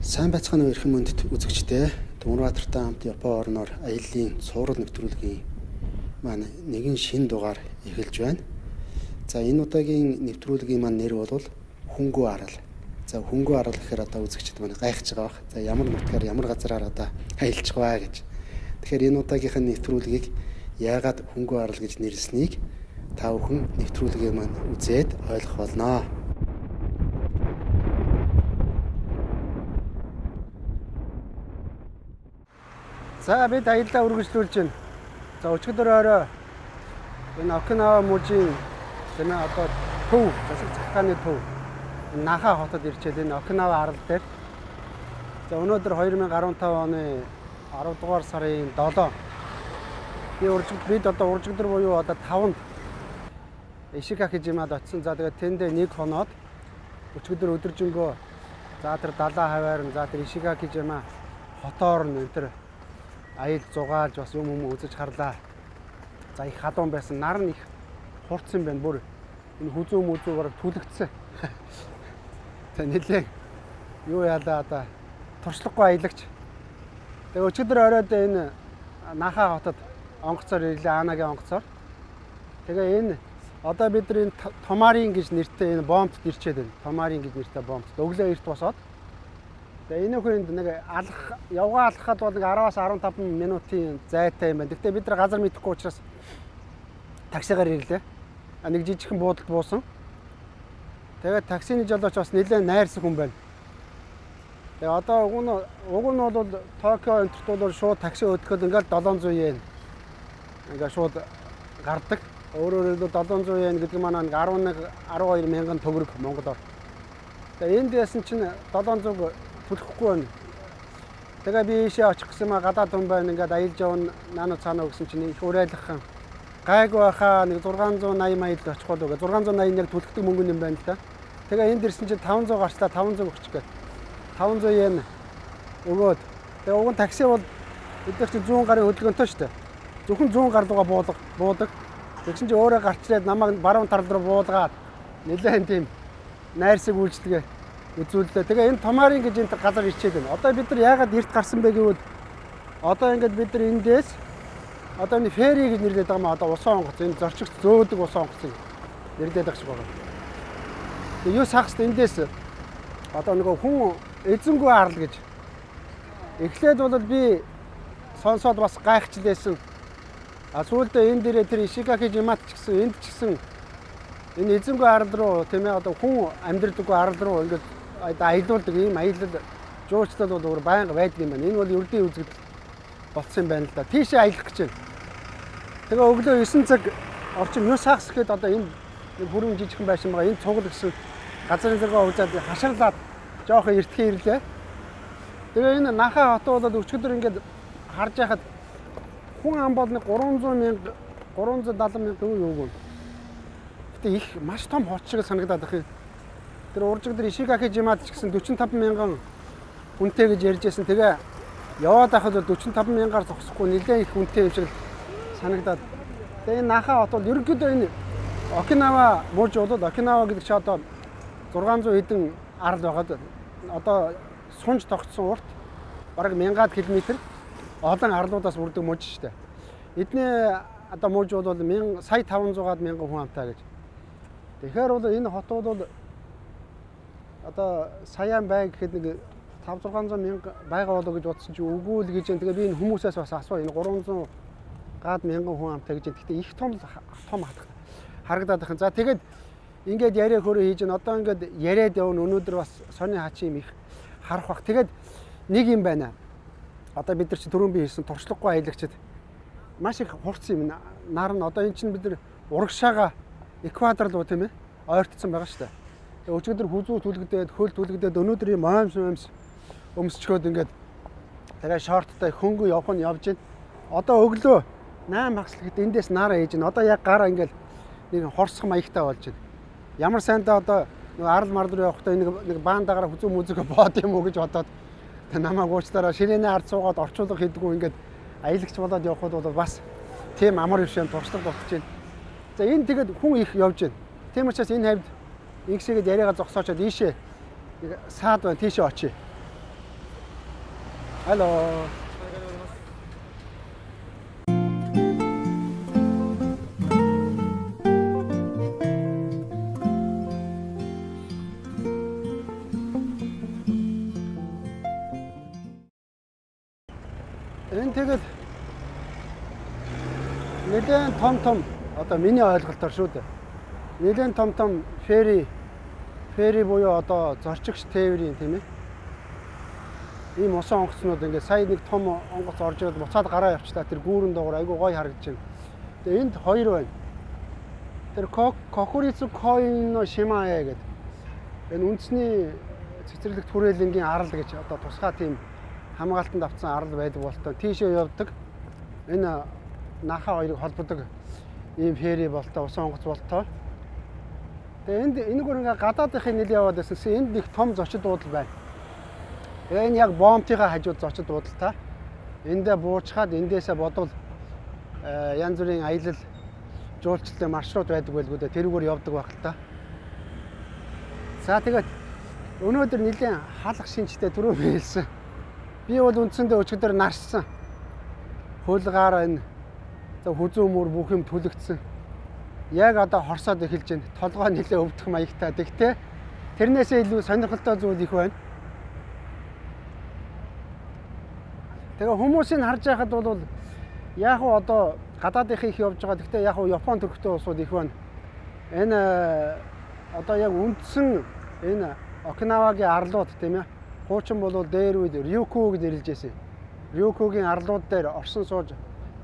Сайн байцгаана уу эрхэм мөндөд үзэгчдээ. Түмэрбаатартай хамт Япон орноор аяллаа цуврал нэвтрүүлгийн маань нэгэн шинэ дугаар эхэлж байна. За энэ удаагийн нэвтрүүлгийн маань нэр бол Хөнгүү арал. За Хөнгүү арал гэхээр одоо үзэгчид маань гайхаж байгаа бах. За ямар нутгаар ямар газараар одоо аялж байгаа гэж. Тэгэхээр энэ удаагийнх нь нэвтрүүлгийг яагаад Хөнгүү арал гэж нэрлэснийг та бүхэн нэвтрүүлгээ маань үзээд ойлгох болно. За бид аяллаа үргэлжлүүлж байна. За өчигдөр орой энэ Окинава мужийн тийм ээ одоо төв засаг захиргааны төв Наха хотод ирчээд энэ Окинава арал дээр. За өнөөдөр 2015 оны 10 дугаар сарын 7. Бид одоо уржигдар буюу одоо 5-нд Ишигакижимад очсон. За тэгээд тэндээ нэг хоноод өчигдөр өдөржингөө за тэр далайн хаваар нь за тэр Ишигакижима хотоор нь энэ тэр аял зугаалж бас юм үзэж харлаа. За их халуун байсан. Нар нь их хурцсан байна. Бүр энэ хүзүү мүзүү бараг түлэгдсэн. За нэлээ юу яалаа одоо туршлагагүй аялагч. Тэгээ өчигдөр оройд энэ Наха хотод онгоцоор ирлээ. Анагийн онгоцоор. Тэгээ энэ одоо бид нар энэ Томарин гэж нэртэй энэ бомбд ирчээд байна. Томарин гэж нэртэй бомбд. Өглөө эрт босоод. Тэгээ энэ хүнд нэг алах явгаа алхахад бол нэг 10-аас 15 минутын зайтай юм байна. Гэхдээ бид нар газар мэдэхгүй учраас таксигаар ирлээ. Нэг жижигхэн буудалд буусан. Тэгээд таксины жолооч бас нэлээд найрсаг хүн байна. Тэгээ одоо уг нь бол Токио энтерт бол шууд такси хөдөлгөхөд ингээл 700 йен ингээ шууд гардаг. Өөрөөр хэлбэл 700 йен гэдэг маань нэг 11 12 мянган төгрөг Монголоор. Тэгээ энд яасан чинь 700 төлөхгүй байна. Тэгээ би ийшээ очих гэсэн маа гадаад хүн байна ингээд аялж явна наано цаана гэсэн чинь их уриалгахан гайгүй байхаа нэг 680 майл очих болов гэ 680 яг төлөхдөг мөнгө юм байна л да. Тэгээ энд ирсэн чинь 500 гарчлаа 500 өгчих гээд 500 йен өгөөд тэгээ уг нь такси бол бид нар чинь 100 гарын хөдөлгөөнтэй шүү дээ. Зөвхөн 100 гар руугаа буудаг. Тэгсэн чинь өөрөө гарч ирээд намайг баруун тал руу буулгаад нэлээд тийм найрсаг үйлчлэгээ үзүүллээ. Тэгээ энэ Томарин гэж энэ газар ирчээд байна. Одоо бид нар яагаад эрт гарсан бэ гэвэл одоо ингээд бид нар эндээс одоо энэ ферри гэж нэрлэдэг байгаа юм аа. Одоо усан онгоц энэ зорчигч зөөдөг усан онгоцыг нэрлэдэг байгаа шиг байна. Тэгээ юу сахс эндээс одоо нөгөө хүн эзэнгүй арал гэж эхлээд бол би сонсоод бас гайхчихлээсэн. А сүүлдээ энэ дээрээ тэр Ишигакижимат ч гэсэн энд ч гэсэн энэ эзэнгүй арал руу тийм ээ одоо хүн амьдрдаггүй арал руу ингээд аялуулдаг ийм аялал жуулчлал бол өөр байнга байдаг юм байна. Энэ бол ердийн үзэгдэл болцсон юм байна л да. Тийшээ аялах гэж байна. Тэгээ өглөө 9 цаг орчим юу сахс гэхэд одоо энэ бүрэн жижигхэн байшин байгаа. Энэ цугал гэсэн газрын зэрэг ужаад хаширлаад жоохон эртхэн ирлээ. Тэгээ энэ Наха хот бол өчигдөр ингээд харж байхад хүн ам бол нэг 300 мянга 370 мянга юу юу. Гэтэ их маш том хот шиг санагдаад байх юм. Тэр уржигдар Ишигакижимад ч гэсэн 45 мянган хүнтэй гэж ярьж байсан. Тэгээ яваад байхад бол 45 мянгаар зогсохгүй нэлээд их хүнтэй юм шиг санагдаад. Тэгээ энэ Наха хот бол ерөнхийдөө энэ Окинава мужи бол Окинава гэдэг чинь одоо 600 хэдэн арал байгаад одоо сунж тогтсон урт бараг 1000 км олон арлуудаас бүрдэг муж шүү дээ. Эдний одоо муж бол 1,500-аад мянган хүн амтай гэж. Тэгэхээр бол энэ хотууд бол одоо саяан бай гэхэд нэг 5-600 мянга байгаа болоо гэж бодсон чинь үгүй л гэж байна. Тэгээ би энэ хүмүүсээс бас асуу энэ 300 гад мянган хүн амтай гэж. Гэхдээ их том том харагдаад байна. За тэгээд ингээд яриа хөрөө хийж байна. Одоо ингээд яриад явна. Өнөөдөр бас сони хачин юм их харах бах. Тэгээд нэг юм байна. Одоо бид нар чи түрүүн би хэлсэн туршлагагүй аялагчид маш их хурц юм. Нар нь одоо эн чинь бид нар урагшаага экватор руу тийм ээ ойртсон байгаа шүү дээ. Тэгээ өчигдөр хүзүү түлэгдээд хөл түлэгдээд өнөөдөр юм оймс өмсчхөөд ингээд тэгээ шорттой хөнгө явах нь явж байна. Одоо өглөө 8 хагас гэхэд эндээс нараа ээж байна. Одоо яг гараа ингээд нэг хорсох маягтай болж байна. Ямар сайндаа одоо нэг арал марл руу явахдаа нэг баандаагаараа хүзүү мүзүүгээ боод юм уу гэж бодоод намайг уучлаарай ширээний ард суугаад орчуулга хийдэггүй ингээд аялагч болоод явхад бол бас тийм амар биш юм туршлага болчих чинь. За энэ тэгээд хүн их явж байна. Тийм учраас энэ хавьд ингэсгээд яриагаа зогсоочоод ийшээ нэг саад байна тийшээ очие. Hello. Энэ тэгээд нэлээд том том одоо миний ойлголтоор шүү дээ. Нэлээд том том ferry буюу одоо зорчигч тээврийн тийм ээ. Ийм усан онгоцнууд ингээд сая нэг том онгоц орж ирээд буцаад гараа явчлаа. Тэр гүүрэн доогоор айгүй гоё харагдаж байна. Тэгээ энд хоёр байна. Тэр Кокурицу Коино Шимаэ гэдэг энэ үндэсний цэцэрлэгт хүрээлэнгийн арал гэж одоо тусгай тийм хамгаалтанд авсан арал байдаг болтой. Тийшээ явдаг. Энэ Наха хоёрыг холбодог ийм ferry болтой, усан онгоц болтой. Тэгээ энд энэгээр ингээ гадаадынхын нэл яваад байсан. Энд нэг том зочид буудал байна. Тэгээ энэ яг бомтынхаа хажууд зочид буудал та. Эндээ буучхаад эндээсээ бодвол янз бүрийн аялал жуулчлалын маршрут байдаг байлгүй дээ. Тэрүүгээр явдаг байх л та. За тэгээд өнөөдөр нэлээд халах шинжтэй түрүү хэлсэн. Би бол үндсэндээ өчигдөр нарссан. Хөлгаар энэ хүзүү мөр бүх юм түлэгдсэн. Яг одоо хорсоод эхэлж байна. Толгой нэлээд өвдөх маягтай. Тэгтээ тэрнээсээ илүү сонирхолтой зүйл их байна. Тэгээ хүмүүсийг харж байхад бол яг уу одоо гадаадынхын их явж байгаа. Тэгтээ яг уу Япон төрхтэй улсууд их байна. Энэ одоо яг үндсэн энэ Окинавагийн арлууд тийм ээ. Хуучин бол дээр үед Рюку гэж нэрлэж байсан. Рюкугийн арлууд дээр орсон сууж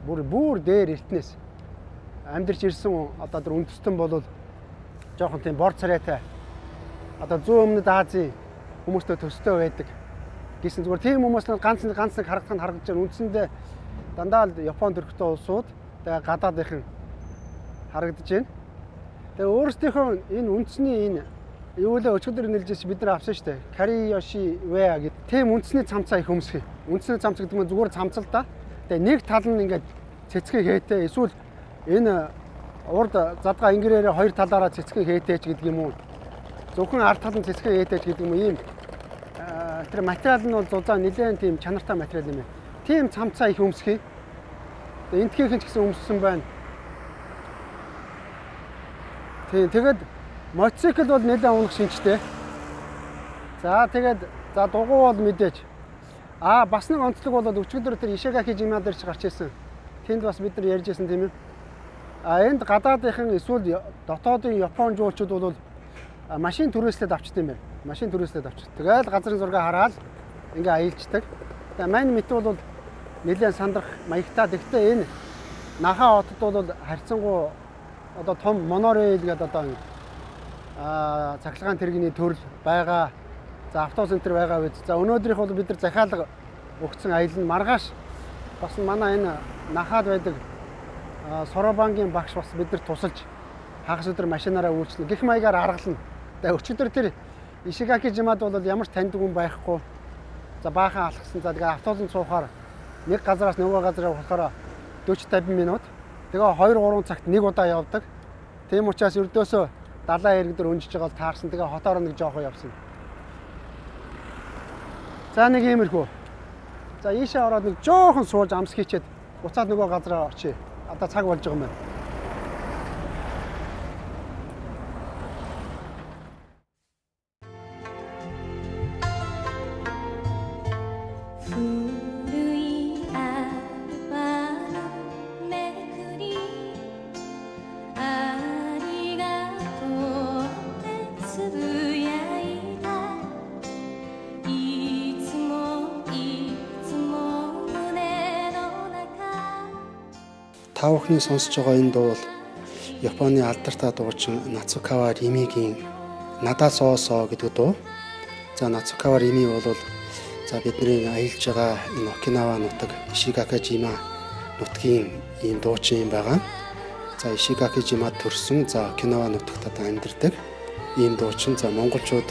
бүр дээр эртнээс амьдарч ирсэн одоо тэр үндэстэн бол жоохон тийм бор царайтай одоо зүүн өмнөд Азийн хүмүүстэй төстэй байдаг гэсэн зүгээр тийм хүмүүс нь ганц нэг харагдах нь харагдаж байна. Үндсэндээ дандаа л Япон төрхтэй улсууд тэгээ гадаадынхан харагдаж байна. Тэгээ өөрсдийнхөө энэ үндэсний энэ юу лээ өчигдөр нэрлэж бид нар авсан шүү дээ. Кариёши веа гэдэг тийм үндэсний цамцаа их өмсөх. Үндэсний цамц гэдэг нь зүгээр цамц л да. Тэгээ нэг тал нь ингээд цэцгэн хээтэй эсвэл энэ урд задгаа ингэрээрээ хоёр талаараа цэцгэн хээтэй ч гэдэг юм уу. Зөвхөн ард тал нь цэцгэн хээтэй ч гэдэг юм уу. Ийм тэр материал нь бол зузаан нэлээд тийм чанартай материал юм байна. Тийм цамцаа их өмсөх. Тэгээ энтхийнхэн ч гэсэн өмссөн байна. Тийм тэгээд мотоцикл бол нэлээд унах шинжтэй. За тэгээд за дугуй бол мэдээж. Аа бас нэг онцлог бол өчигдөр тэр Ишигакижима дээр ч гарч ирсэн. Тэнд бас бид нар ярьж байсан тийм ээ. А энд гадаадынхан эсвэл дотоодын Япон жуулчид бол машин түрээслээд авчт юм байна. Машин түрээслээд авчт. Тэгэл газрын зураг хараад ингээ аялждаг. Тэгээ мань мэт бол нэлээд сандрах маягтай. Тэгтээ энэ Наха хотод бол харьцангуй одоо том монорейл гэдэг одоо цахилгаан тэрэгний төрөл байгаа. За автоцентр байгаа биз. За өнөөдрийнх бол бид нар захиалга өгсөн аялал нь маргааш бас манай энэ Нахад байдаг Соробангийн багш бас бид нар тусалж хагас өдөр машинаараа үйлчлэн гэх маягаар аргална. Тэгээ өчигдөр тэр Ишигакижимад бол ямар ч таньдаг хүн байхгүй. За баахан алхсан. За тэгээ автобусанд суухаар нэг газараас нөгөө газар явахаараа 40 50 минут. Тэгээ 2 3 цагт нэг удаа явдаг. Тийм учраас ердөөсөө далайн эрэг дээр өнжиж байгаа бол таарсан. Тэгээ хотоор нэг жоохон явсан. За нэг иймэрхүү. За ийшээ ороод нэг жоохон сууж амс хийчээд буцаад нөгөө газараа очие. Одоо цаг болж байгаа юм байна. Та бүхний сонсож байгаа энэ дуу бол Японы алдартай дуучин Нацукава Римигийн Надаа соосоо гэдэг дуу. За Нацукава Рими бол за бидний аялж байгаа энэ Окинава нутаг Ишигакижима нутгийн ийм дуучин юм байгаа. За Ишигакижимад төрсөн, за Окинава нутагт одоо амьдардаг ийм дуучин. За монголчууд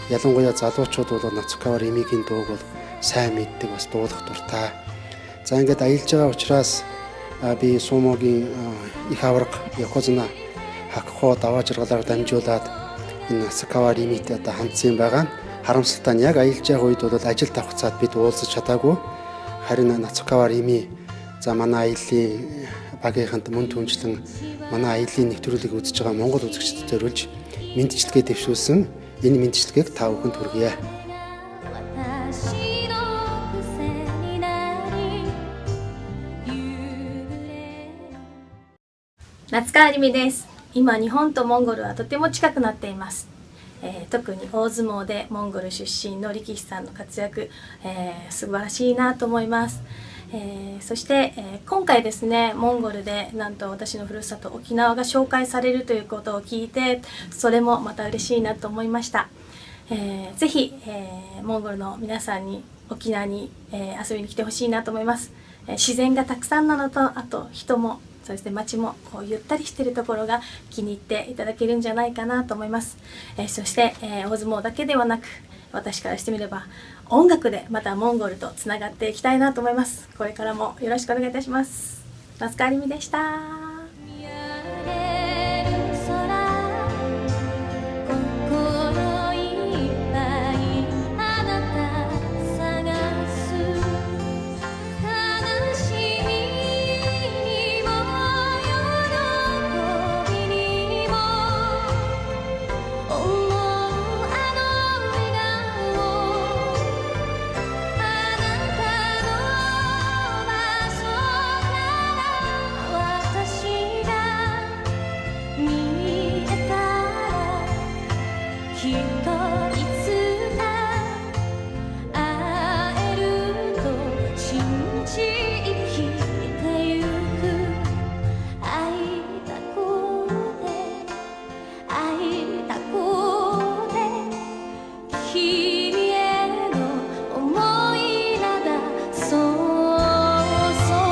ялангуяа залуучууд бол Нацукава Римигийн дууг бол сайн мэддэг, бас дуулах дуртай. За ингээд аялж байгаа учраас би сумогийн их аварга Йокозуна Хакухо даваа жаргалаар дамжуулаад энэ Нацукава Римитэй одоо хандсан байгаа. Харамсалтай нь яг аялж байгаа үед бол ажил давхцаад бид уулзаж чадаагүй. Харин Нацукава Рими за манай аяллаа багийнханд мөн түнчлэн манай аяллаа нэвтрүүлгийг үзэж байгаа Монгол үзэгчдэд зориулж мэндчилгээ дэвшүүлсэн. Энэ мэндчилгээг та бүхэнд хүргье. 私の癖になり夕暮れ夏川りみです。今日本とモンゴルはとても近くなっています。特に大相撲でモンゴル出身の力士さんの活躍、素晴らしいなと思います。そして、今回ですね、モンゴルでなんと私のふるさと沖縄が紹介されるということを聞いて、それもまた嬉しいなと思いました。ぜひ、モンゴルの皆さんに沖縄に、遊びに来てほしいなと思います。自然がたくさんなのと、あと人も、そして街もこうゆったりしているところが気に入っていただけるんじゃないかなと思います。そして、大相撲だけではなく、私からしてみれば音楽でまたモンゴルとつながっていきたいなと思います。これからもよろしくお願いいたします。夏川りみでした。見上げる空心いっぱいあなた探す悲しみにも喜びにも思うあの笑顔あなたの場所から私が見えたらきっといつか会えると信じ生きてゆく会いたくて会いたくて君への思いなだそうそう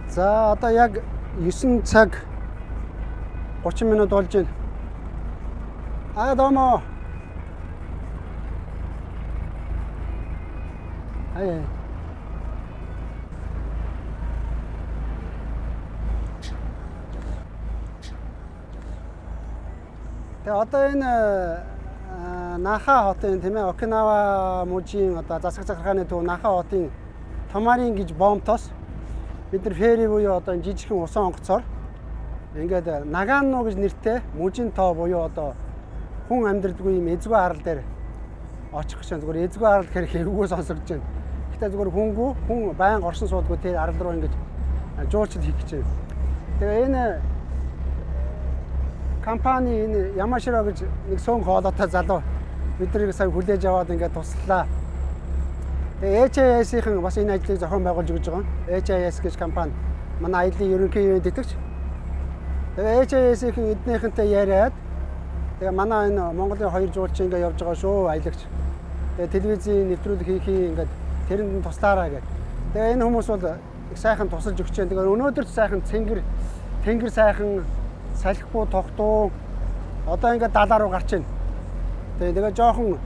За одоо яг 9 цаг 30 минут болж байна. Аа どうも. Аа. Тэгээ одоо энэ Наха хотын тийм ээ Окинава мужийн одоо засаг захиргааны төв Наха хотын Томарин гэж бомтоос бид нар ferry буюу одоо энэ жижигхэн усан онгоцоор ингээд Нагано гэж нэртэй мужийн тоо буюу одоо хүн амьдардаггүй юм эзгүй арал дээр очих гэж байна. Зүгээр эзгүй арал гэхээр хэвгүй сонсогдож байна. Гэхдээ зүгээр хүнгүй хүн байн оршин суудгүй тэр арал руу ингэж жуулчд хийх гэж байна. Тэгээ энэ компани энэ Ямаширо гэж нэг сүүн хоолойтой залуу биднийг сая хүлээж аваад ингээд туслаа. Тэгээ HIS-ийн бас энэ ажлыг зохион байгуулж өгч байгаа. HIS гэж компани манай аяллаа ерөнхий юунд итгэж. Тэгээ HIS-ийн эднийхэнтэй яриад тэгээ манай энэ Монголын хоёр жуулчин ингээд явж байгаа шүү аялагч. Тэгээ телевизийн нэвтрүүлэг хийхин ингээд тэрэнд нь туслаараа гэдэг. Тэгээ энэ хүмүүс бол их сайхан тусалж өгч байна. Тэгээ өнөөдөр ч сайхан цэнгэр тэнгэр сайхан салхигүй тогтуу одоо ингээд далаа руу гарч байна. Тэгээ жоохон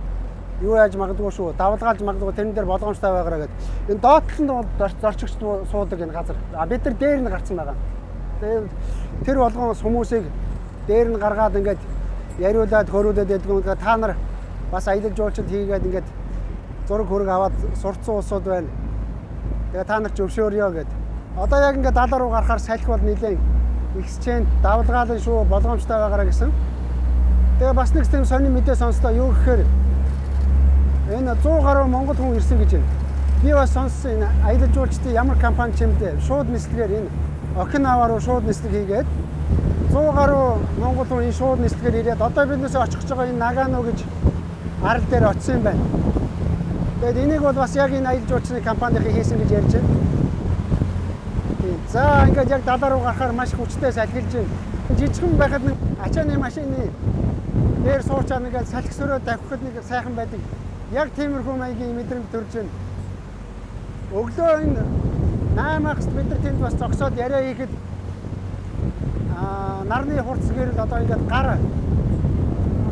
юу яаж магадгүй шүү. Давлгаалж магадгүй тэрэн дээр болгоомжтой байгаараа гэдэг. Энэ доотлол нь бол зорчигч суудаг энэ газар. А бид нар дээр нь гарцсан байгаа. Тэгээ тэр болгоомс хүмүүсийг дээр нь гаргаад ингээд яриулаад хөрүүлээд байдаг юм. Та нар бас аялал жуулчлал хийгээд ингээд зураг хөрөг аваад сурцсан улсууд байна. Тэгээ та нар ч өвшөөрьё гэд. Одоо яг ингээд далаа руу гарахаар салхи бол нэлээд ихсчээн давлгаалan шүү болгоомжтой байгаараа гэсэн. Тэгээ бас нэг тийм сонин мэдээ сонслоо. Юу гэхээр энэ 100 гаруй монгол хүн ирсэн гэж байна. Би бас сонссон энэ аялал жуулчдын ямар компани ч юм бэ шууд нислэгээр энэ Окинава руу шууд нислэг хийгээд 100 гаруй монгол хүн энэ шууд нислэгээр ирээд одоо биднээс очих гэж байгаа энэ Нагано гэж арал дээр очсон юм байна. Тэгээд энийг бол бас яг энэ аялал жуулчдын компанийн хийсэн гэж ярьж байна. Тийм. За ингээд яг далаа руу гарахаар маш хүчтэй салхилж байна. Жижигхэн байхад нэг ачааны машины дээр суучаа нэг салхи сөрөө давхихад нэг сайхан байдаг. Яг тиймэрхүү маягийн мэдрэмж төрж байна. Өглөө энэ 8-аас бид нар тэнд бас зогсоод яриа хийхэд нарны хурц гэрэл одоо ингээд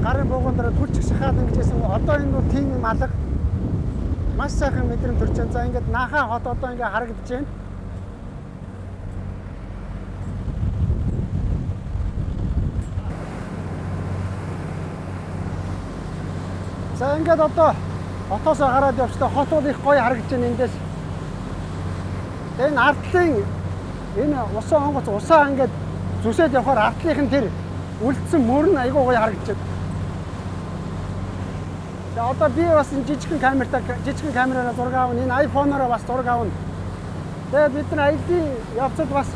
гарын бууган дээр түлчих шахаад ингэж байсан. Одоо энэ бол тийм юм алга. Маш сайхан мэдрэмж төрж байна. За ингээд Наха хот одоо ингээд харагдаж байна. За ингээд одоо хотоосоо гараад явчлаа. Хот бол их гоё харагдаж байна эндээс. Тэгээ энэ ардлын энэ усан онгоц усаа ингээд зүсээд явахаар ардлынх нь тэр үлдсэн мөр нь айгүй гоё харагдаж байна. Тэгээ одоо би бас энэ жижигхэн камертай жижигхэн камераараа зураг авна. Энэ iPhone-ороо бас зураг авна. Тэгээ бид нар аяллаа явцад бас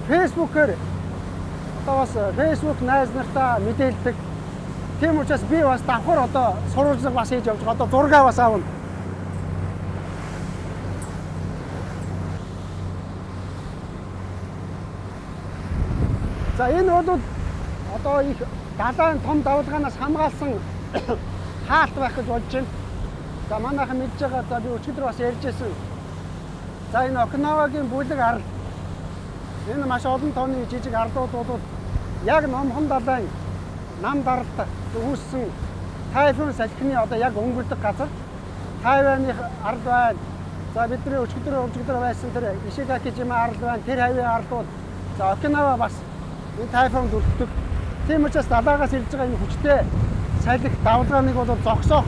Facebook-ээр одоо бас Facebook найз нартаа мэдээлдэг. Тийм учраас би бас давхар одоо сурвалжлага бас хийж явж байгаа. Одоо зураг бас авна. За энэ бол одоо их далайн том давлгаанаас хамгаалсан хаалт байх гэж бодож байна. За манайхан мэдж байгаа, за би өчигдөр бас ярьж байсан. За энэ Окинавагийн бүлэг арал. Энэ маш олон тооны жижиг арлууд бол яг номхон далайн нам даралт үүссэн тайфун салхины одоо яг өнгөрдөг газар. Тайваны арал байна. За бидний өчигдөр байсан тэр Ишигакижима арал байна. Тэр хавийн арлууд. За Окинава бас энэ тайфунд өртдөг. Тийм учраас далаагаас ирж байгаа энэ хүчтэй салхи давлгааныг бол зогсоох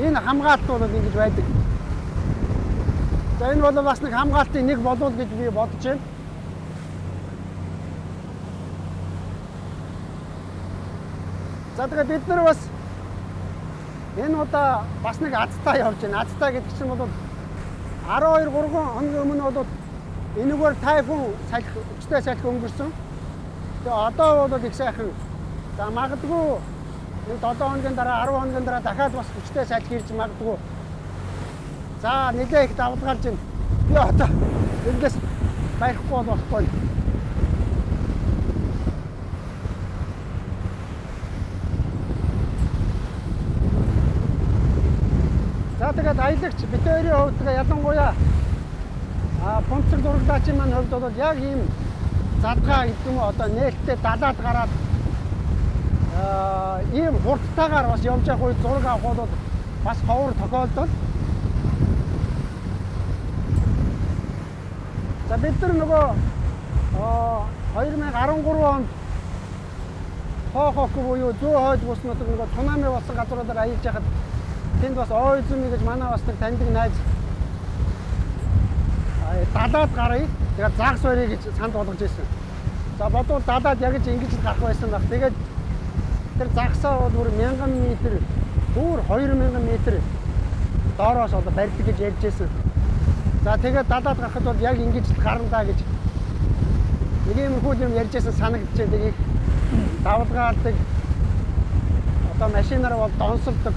энэ хамгаалт бол ингэж байдаг. За энэ бол бас нэг хамгаалтын нэг болов гэж би бодож байна. За тэгээ бид нар бас энэ удаа бас нэг азтай явж байна. Азтай гэдэг чинь бол 12 3 хоногийн өмнө бол энэгээр тайфун салхи, хүчтэй салхи өнгөрсөн. Тэгээ одоо бол их сайхан. За магадгүй нэг 7 хоногийн дараа 10 хоногийн дараа дахиад бас хүчтэй салхи ирж магадгүй. За нэлээ их давлгаалж байна. Би одоо эндээс барихгүй бол болохгүй. За тэгээд аялагч бид хоёрын хувьд ялангуяа пунцэг зураглаачийн маань хувьд бол яг ийм задгаа гэдэг юм уу одоо нээлттэй далаад гараад ийм хурдтайгаар бас явж явах үед зураг авах бол бас ховор тохиолдол. За бид нар нөгөө 2013 онд Тохоку буюу зүүн хойд бүс нутаг нөгөө цунами болсон газруудаар аялж яхад тэнд бас Ойзуми гэж манай бас нэг таньдаг найз далаад гаръя. Тэгээд загас барья гэж санд болгож ирсэн. За бодвол далаад яг ч ингэж л гарах байсан баг. Тэгээд тэр загсаа бол бүр 1000 м, бүр 2000 м доороос одоо барьдаг гэж ярьж байсан. За тэгээд далаад гарахад бол яг ингэж л гарна даа гэж нэг юм хүү юм ярьж байсан санагдчихэв. Тэгээд их давлгаалдаг. Одоо машинаар бол донсолдог.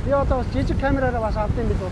Би одоо бас жижиг камераараа бас авдсан билүү.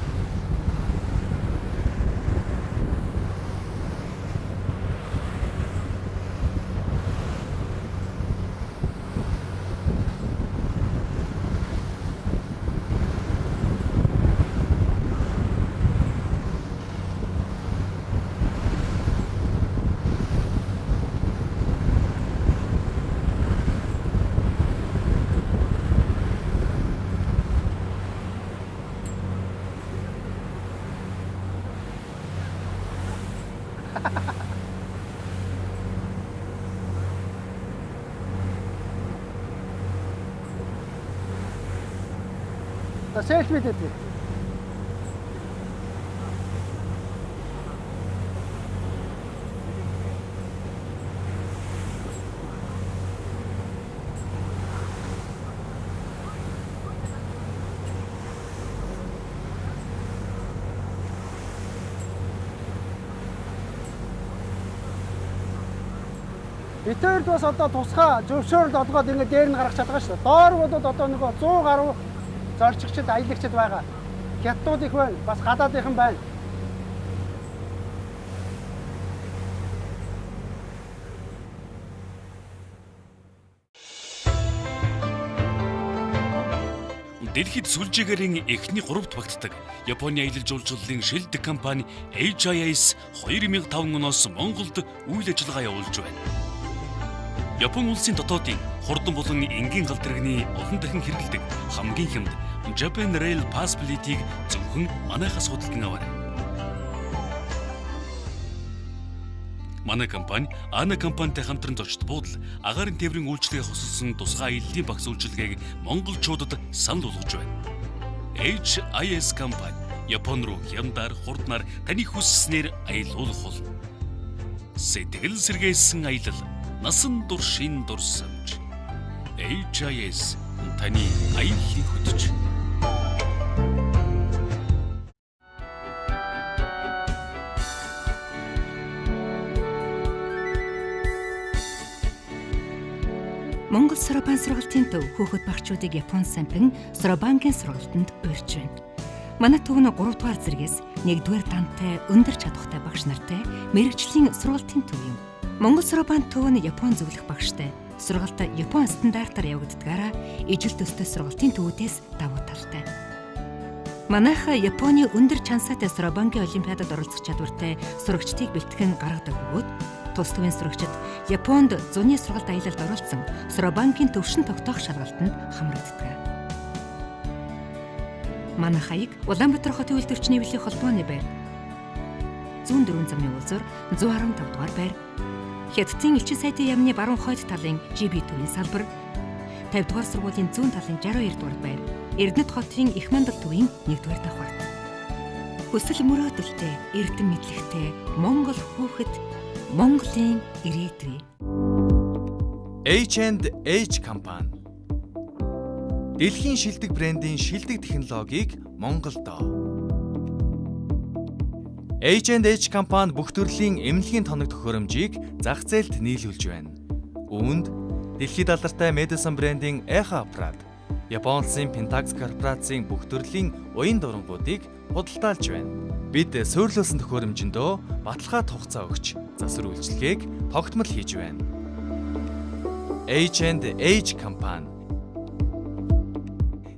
За селфи гэдэг. Бид хоёрт бас одоо тусгай зөвшөөрөл олгоод ингээд дээр нь гаргах чадгаа шүү дээ. Доор бол одоо нөгөө 100 гаруй зорчигчд, аялагчд байгаа. Хятадууд их байна, бас гадаадынхан байна. Дэлхийд сүлжээгээрийн эхний 3-т багтдаг Японы аялал жуулчлалын шилдэг компани HIS 2005 оноос Монголд үйл ажиллагаа явуулж байна. Япон улсын дотоодын хурдан болон энгийн галт тэрэгний олон дахин хэрэглэдэг хамгийн хямд Japan Rail Pass билетийг зөвхөн манайхаас худалдан аваарай. Манай компани Ана компанитай хамтран зочд буудал агаарын тээврийн үйлчилгээ хосолсон тусгай аяллаа багц үйлчилгээг монголчуудад санал болгож байна. HIS компани Япон руу хямдар, хурднаар таны хүсснээр аялуулах болно. Сэтгэл сэргээсэн аялал, насан туршийн дурсамж. HIS таны аяллыг хөтөч. Монгол Соробан сургалтын төв хүүхэд багчуудыг Япон сампин Соробангийн сургалтанд урьж байна. Манай төв нь 3 дугаар зэргээс 1-р дантай өндөр чадвартай багш нартай мэргэжлийн сургалтын төв юм. Монгол Соробан төв нь Япон зөвлөх багштай. Сургалт Япон стандартаар явагддгаараа ижил төстэй сургалтын төвүүдээс давуу талтай. Манайха Японы өндөр чансаатай Соробангийн олимпиадад оролцох чадвартай сурагчдыг бэлтгэн гаргадаг бөгөөд тус төвийн сурагчид Японд зуны сургалт аялалд оролцсон Соробангийн төвшин тогтоох шалгалтанд хамрагддаг. Манай хаяг Улаанбаатар хотын үйлдвэрчний хэвлэлийн холбооны байр 104 замын улзуур 115 дугаар байр, Хятадын элчин сайдын яамны баруун хойд талын GB төвийн салбар, 50 дугаар сургуулийн зүүн талын 62 дугаар байр, Эрдэнэт хотын Их мандал төвийн 1-р давхарт. Хүсэл мөрөөдөлтэй, эрдэм мэдлэгтэй Монгол хүүхэд, Монголын ирээдүй. H&H компани. Дэлхийн шилдэг брендийн шилдэг технологиг Монголдоо. H&H компани бүх төрлийн эмнэлгийн тоног төхөөрөмжийг зах зээлд нийлүүлж байна. Үүнд дэлхийд алдартай Medison брендийн Echo аппарат, Япон улсын Pentax корпорацийн бүх төрлийн уян дурангуудыг худалдаалж байна. Бид суйрлуулсан төхөөрөмжөндөө баталгаа хугацаа өгч засвар үйлчилгээг тогтмол хийж байна. H&H компани.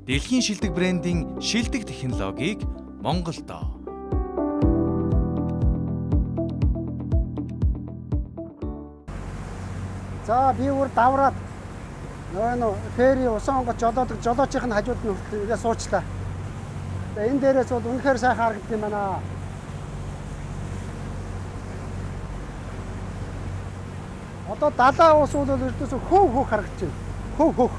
Дэлхийн шилдэг брендийн шилдэг технологиг Монголдоо. За би өөр давраад нөгөө ферри усан онгоц жолоодог жолоочийн хажууд нь хүртэл ингээ суучлаа. Тэгээ энэ дээрээс бол үнэхээр сайхан харагддаг юм байна. Одоо далайн ус бол ердөөсөө хөв хөх харагдаж байна. Хөв хөх.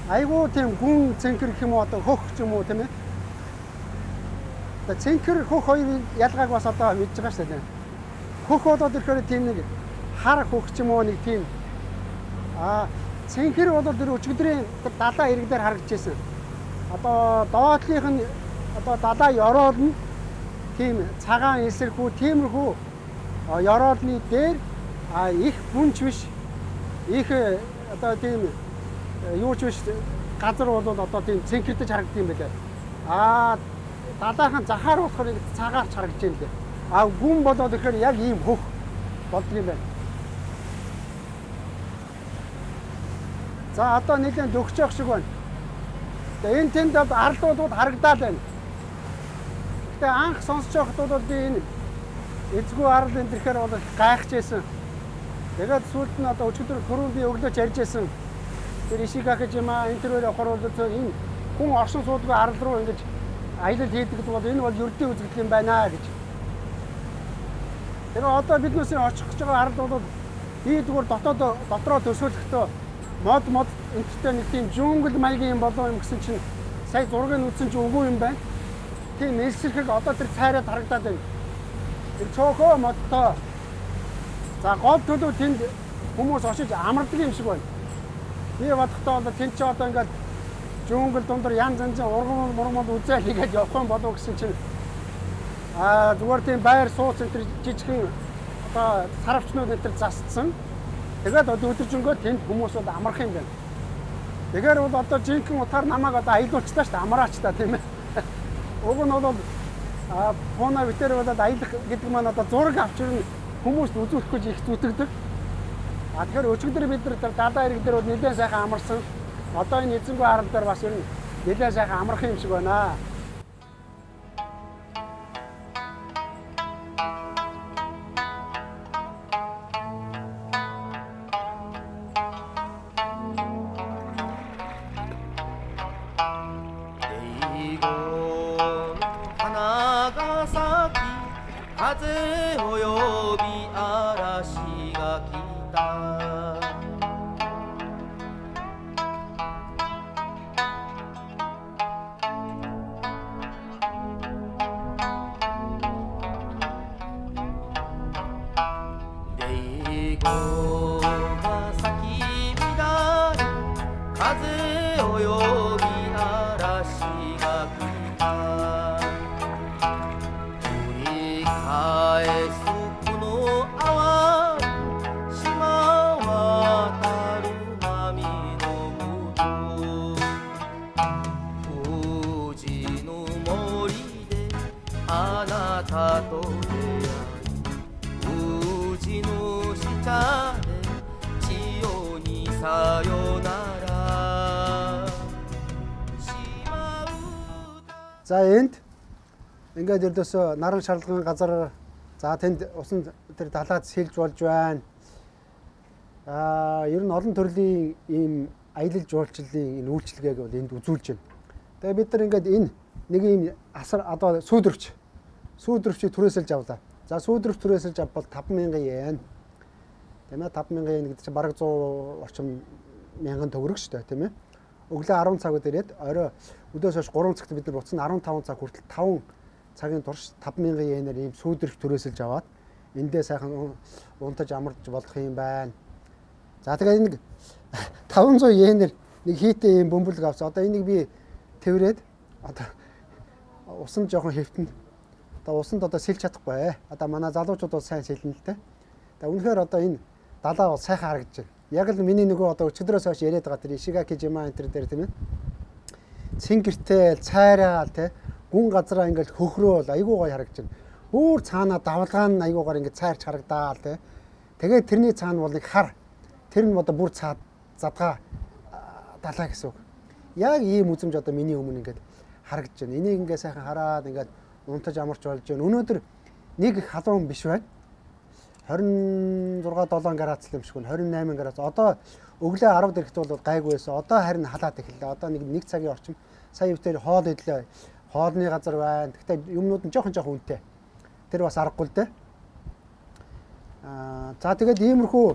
Айгуу тийм гүн цэнхэр гэх юм уу, одоо хөх ч юм уу тийм ээ. Тэгээ цэнхэр хөх хоёрын ялгааг бас одоо мэдж байгаа шүү дээ. Хөх болоод ирэхээр тийм нэг хар хөх ч юм уу нэг тийм цэнхэр бол тэр өчигдрийн далайн ирэг дээр харагдаж байсан. Одоо доотлих нь одоо далайн ёроол нь тийм цагаан эсэрхүү тиймэрхүү ёроолны дээр их бүнч биш, их одоо тийм юу ч биш газар бол одоо тийм цэнхэрдэж харагддаг юм байлаа. Далайхан захаар болохоор цагаарч харагдаж байна лээ. Гүн болоод ирэхээр яг ийм хөх болдго юм байна. За одоо нэлээд дөгчөөх шиг байна. Тэгээ энэ тэнд арлууд харагдаал байна. Гэтэ анх сонсож байхад бол би энэ эзгүй арал энэ төрхээр бол гайхаж байсан. Тэгээд сүүлд нь одоо өчигдөр түрүүн би өглөөч ярьж байсан. Тэр Ишигакижима энэ төрөөр явахаар бол энэ хүн оршин суудгүй арал руу ингэж аялал хийдэг бол энэ бол ердийн үзэгдэл юм байна гэж. Тэгээ одоо биднээсээ очих гэж байгаа арал бол ийдгүүр дотроо төсөөлөхдөө мод энтертэй нэг тийм джунгл маягийн юм болов юм гэсэн чинь сая зургийг үзсэн чинь үгүй юм байна. Тийм элсэрхэг одоо тэр цайраад харагдаад байна. Тэр цөөхөө модтой. За гол төлөв тэнд хүмүүс очиж амардаг юм шиг байна. Би бодохдоо одоо тэнд чи одоо ингээд джунгл дундор янз янзын ургамал мургамал үзээл ингээд явах юм болов гэсэн чинь зүгээр тийм байр сууц энэ жижигхэн одоо сарвчнууд энэ засцсан. Тэгээд одоо өдөржингөө тэнд хүмүүс бол амарх юм байна. Тэгэхээр бол одоо жинхэнэ утгаар намайг одоо аялуулчлаа шүү дээ, амраач та тийм ээ. Уг нь бол Пуна битэр болоод аялах гэдэг маань одоо зураг авч ирнэ хүмүүст үзүүлэх гэж их зүтгэдэг. Тэгэхээр өчигдөр бид нар далайн ирэг дээр бол нэлээд сайхан амарсан. Одоо энэ эзэнгүй арал дээр бас ер нь нэлээд сайхан амарх юм шиг байна. 風を呼びが来た。泥子が咲き乱れ、風を呼び嵐が来た。繰り返すこの泡、島渡る波のもと、富士の森であなたと出会い、富士の下で千代にさよなら。 За энд ингээд ердөөсөө наран шарлагын газар, за тэнд усан тэр далаад сэлж болж байна. Ер нь олон төрлийн ийм аялал жуулчлалын энэ үйлчилгээг бол энд үзүүлж байна. Тэгээ бид нар ингээд энэ нэг ийм асар одоо сүүдрвчийг түрээсэлж авлаа. За сүүдрвч түрээсэлж авбал 5000 йен. Тийм ээ, 5000 йен гэдэг чинь бараг 100 орчим мянган төгрөг шүү дээ, тийм ээ. Өглөө 10 цаг ирээд орой өдөөс хойш 3 цагт бид нар буцсан 15 цаг хүртэл 5 цагийн турш 5000 йенээр ийм сүүдрвч түрээсэлж аваад эндээ сайхан унтаж амарч болох юм байна. За тэгээ нэг 500 йенээр нэг хийтэй ийм бөмбөлөг авсан. Одоо энийг би тэрврээд одоо усан жоохон хэвтэн. Одоо усанд одоо сэлж чадахгүй. Одоо манай залуучууд бол сайн сэлнэ л дээ. Тэгээ үнэхээр одоо энэ далаа бол сайхан харагдаж байна. Яг л миний нөгөө одоо өчигдрөөс хойш яриад байгаа тэр Ишигакижима энэ төр дээр, тийм ээ. Цэнгэртэл, цайраал, тий. Гүн газараа ингээл хөхрөөл айгуу гоё харагдаж байна. Бүр цаанаа давлгаан нь айгуугаар ингээд цайрч харагдаал, тий. Тэгээд тэрний цаана бол нэг хар. Тэр нь одоо бүр цаа задгаа далаа гэсэн үг. Яг ийм үзэмж одоо миний өмнө ингээд харагдаж байна. Энийг ингээд сайхан хараад ингээд унтаж амарч болж байна. Өнөөдөр нэг их халуун биш байна. 26 7 градус юм шиг байна. 28 градус. Одоо өглөө 10 ирэхэд бол гайгүй байсан. Одоо харин халаад эхэллээ. Одоо нэг цагийн орчим сая өвтөр хоол идлээ. Хоолны газар байна. Гэхдээ юмнууд нь жоохон үнэтэй. Тэр бас аргагүй л дээ. За тэгээд иймэрхүү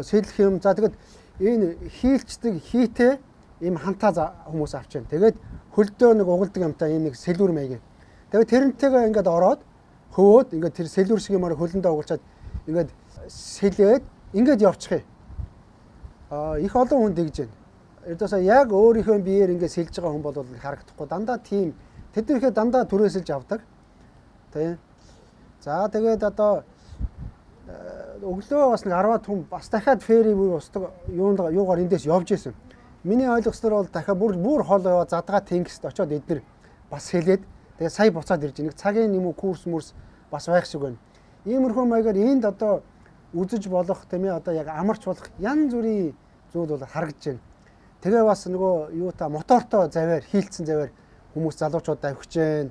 сэлэх юм. За тэгээд энэ хийлчдэг хийтэй ийм хантаа хүмүүс авч байна. Тэгээд хөлдөө нэг угалдаг юмтай ийм нэг сэлүүр маягийн. Тэгээд тэрнтэйгээ ингээд ороод хөвөөд ингээд тэр сэлүүр шиг юмар хөлөндөө угалчаад ингээд сэлээд ингээд явчих юм. Их олон хүн тэгж байна. Ердөөсөө яг өөрийнхөө биеэр ингээд сэлж байгаа хүн бол харагдахгүй. Дандаа тийм тэд нэрхээ дандаа түрээсэлж авдаг. Тийм. За тэгээд одоо өглөө бас нэг 10-аад хүн бас дахиад ферри буюу устдаг юугаар эндээс явж исэн. Миний ойлгосноор бол дахиад бүр хол яваа задгаа тэнгист очиод эднэр бас сэлээд тэгээ сая буцаад ирж нэг цагийн юм уу курс мөрс бас байх шиг байна. Иймэрхүү маягаар энд одоо үзэж болох, тийм ээ, одоо яг амарч болох янз бүрийн зүйл бол харагдаж байна. Тэгээ бас нөгөө юу та мотортой заваар хийлцсэн заваар хүмүүс залуучууд авхиж байна.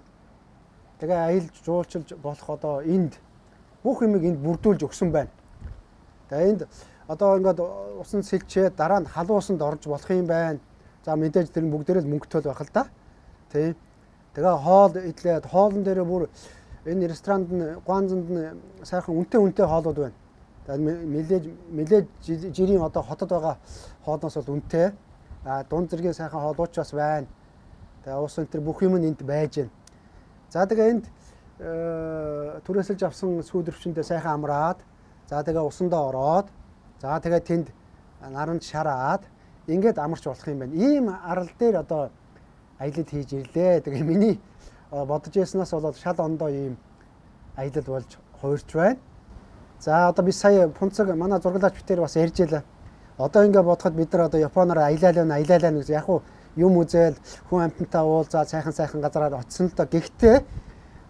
Тэгээ аялж жуулчилж болох одоо энд бүх юмыг энд бүрдүүлж өгсөн байна. Тэгээ энд одоо ингээд усан сэлчээ дараа нь халуун усанд орж болох юм байна. За мэдээж тэр нь бүгдээрээ л мөнгөтэй байх л да. Тийм. Тэгээ хоол идлээд хоолн дээрээ бүр энэ ресторанд нь Гуанзанд нь сайхан үнэтэй хоолууд байна. Тэгээ нэлээд жирийн одоо хотод байгаа хоолноос бол үнэтэй. А дунд зэргийн сайхан хоолууд ч бас байна. Тэгээ уус энэ төр бүх юм нь энд байж байна. За тэгээ энд түрээсэлж авсан сүүдрвчэндээ сайхан амраад, за тэгээ усандаа ороод, за тэгээ тэнд наранд шараад ингээд амарч болох юм байна. Ийм арал дээр одоо аялал хийж ирлээ. Тэгээ миний бодож яснаас бол шал ондоо ийм аялал болж хувирч байна. За одоо би сая Пунцэг манай зураглаач битээр бас ярьж байлаа. Одоо ингээ бодоход бид нар одоо Японоор аялалаа гэж яг уу юм үзэл хүн амьтантай уулзаад сайхан газараар очсон л доо. Гэхдээ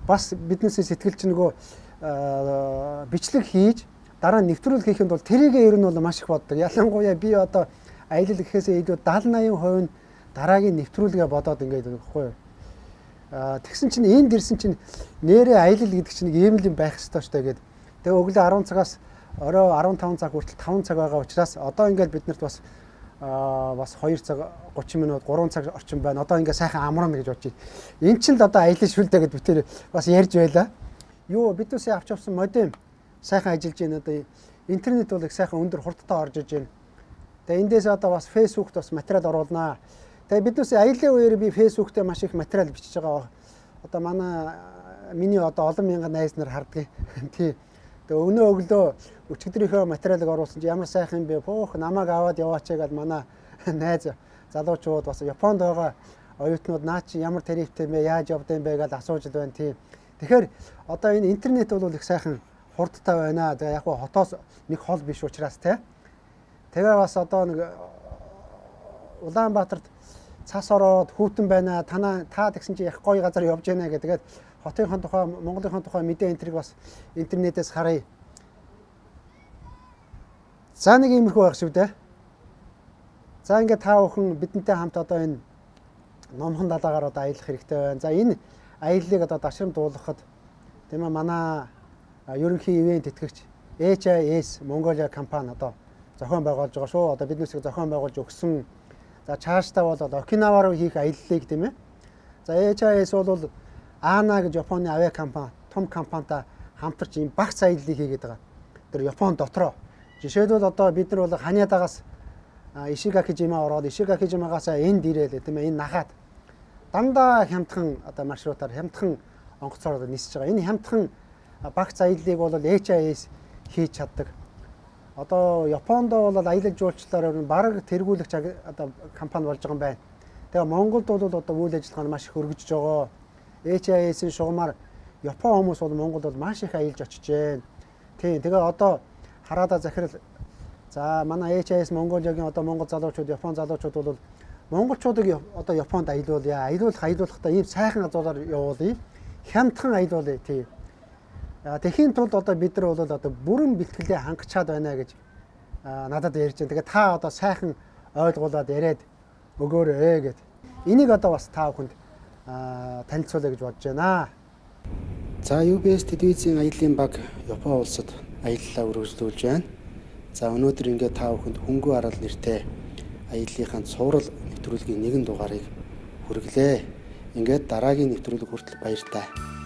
бас биднээс сэтгэл чинь нөгөө бичлэг хийж дараа нь нэвтрүүлэг хийхэд бол тэрийгээ ер нь бол маш их боддог. Ялангуяа би одоо аялал гэхээсээ илүү 70 80% нь дараагийн нэвтрүүлгээ бодоод ингээд байхгүй юу. Тэгсэн чинь энд ирсэн чинь нэрээ аялал гэдэг чинь нэг ийм л юм байх ёстой шүү дээ гээд. Тэгээ өглөө 10 цагаас орой 15 цаг хүртэл 5 цаг байгаа учраас одоо ингээд биднэрт бас 2 цаг 30 минут 3 цаг орчим байна. Одоо ингээд сайхан амарна гэж бодож байна. Энд чинь л одоо аялал шүү дээ гэд бид тэр бас ярьж байлаа. Юу бидүүсээ авч явсан модем сайхан ажиллаж байна. Одоо Интернет бол их сайхан өндөр хурдтай орж иж байна. Тэгээ эндээс одоо бас Facebook-т бас материал оруулнаа. Тэгээ биднээс аялын үеэр би Facebook дээр маш их материал бичиж байгаа. Одоо манай миний одоо олон мянган найз нар хардгийг. Тий. Тэгээ өнөө өглөө өчигдрийнхөө материалыг оруулсан чи ямар сайхан юм бэ? Пөөх намайг аваад яваач гээд манай найз залуучууд бас Японд байгаа оюутнууд наа чи ямар тарифтай юм бэ? Яаж явд юм бэ гэж асууж л байна тийм. Тэгэхээр одоо энэ интернет бол их сайхан хурдтай байна. Тэгээ яг хуу хотоос нэг хол биш учраас те. Тэгээ бас одоо нэг Улаанбаатарт цас ороод хүүтэн байна. Танаа та тэгсэн чи яг гоё газар явж байна гэдгээд хотынхон тухай, Монголынхон тухай мэдээ энтриг бас интернетээс харъя. За нэг иймэрхүү байх шүү дээ. За ингээд та бүхэн бидэнтэй хамт одоо энэ номхон далаагаар одоо аялах хэрэгтэй байна. За энэ аяллыг одоо дашрамд дуулгахад тийм ээ манай ерөнхий ивент тэтгэгч HIS Mongolia компани одоо зохион байгуулж байгаа шүү. Одоо биднээсээ зохион байгуулж өгсөн. За цаашдаа бол Окинава руу хийх аяллыг тийм ээ. За HIS бол ANA гэж Японы авиа компани, том компанитай хамтарч ийм багц аяллыг хийгээд байгаа. Тэр Япон дотроо. Жишээлбэл одоо бид нар бол Ханядагаас Ишигакижима ороод Ишигакижимагаас энд ирээл тийм ээ энэ нахаад дандаа хямдхан одоо маршрутаар хямдхан онгоцоор нисэж байгаа. Энэ хямдхан багц аяллыг бол HIS хийж чаддаг. Одоо Японд бол аялал жуулчлалаар бараг тэргүүлэгч одоо компани болж байгаа юм байна. Тэгээ Монголд бол одоо үйл ажиллагаа нь маш их өргөжж байгаа. HIS-ийн шугамар Япон хүмүүс бол Монголд бол маш их аялж очиж байна. Тийм. Тэгээ одоо хараада захирал за манай HIS Mongolia-гийн одоо Монгол залуучууд, Япон залуучууд бол монголчуудыг одоо Японд аялуулъя. Аялуулахдаа ийм сайхан газраар явуулъя. Хямдхан аялуулъя тийм. Тэхийн тулд одоо бид нар бол одоо бүрэн бэлтгэлээ хангачаад байна гэж надад ярьж байна. Тэгээ та одоо сайхан ойлгуулад яриад өгөөрэй гэд. Энийг одоо бас та бүхэнд танилцуулъя гэж бодож байна. За UBS телевизийн аяллаа баг Япон улсад аяллаа үргэлжлүүлж байна. За өнөөдөр ингээд та бүхэнд Хөнгөн арал нэртэй аяллахын цуврал нэвтрүүлгийн нэгэн дугаарыг хүргэлээ. Ингээд дараагийн нэвтрүүлэг хүртэл баяртай.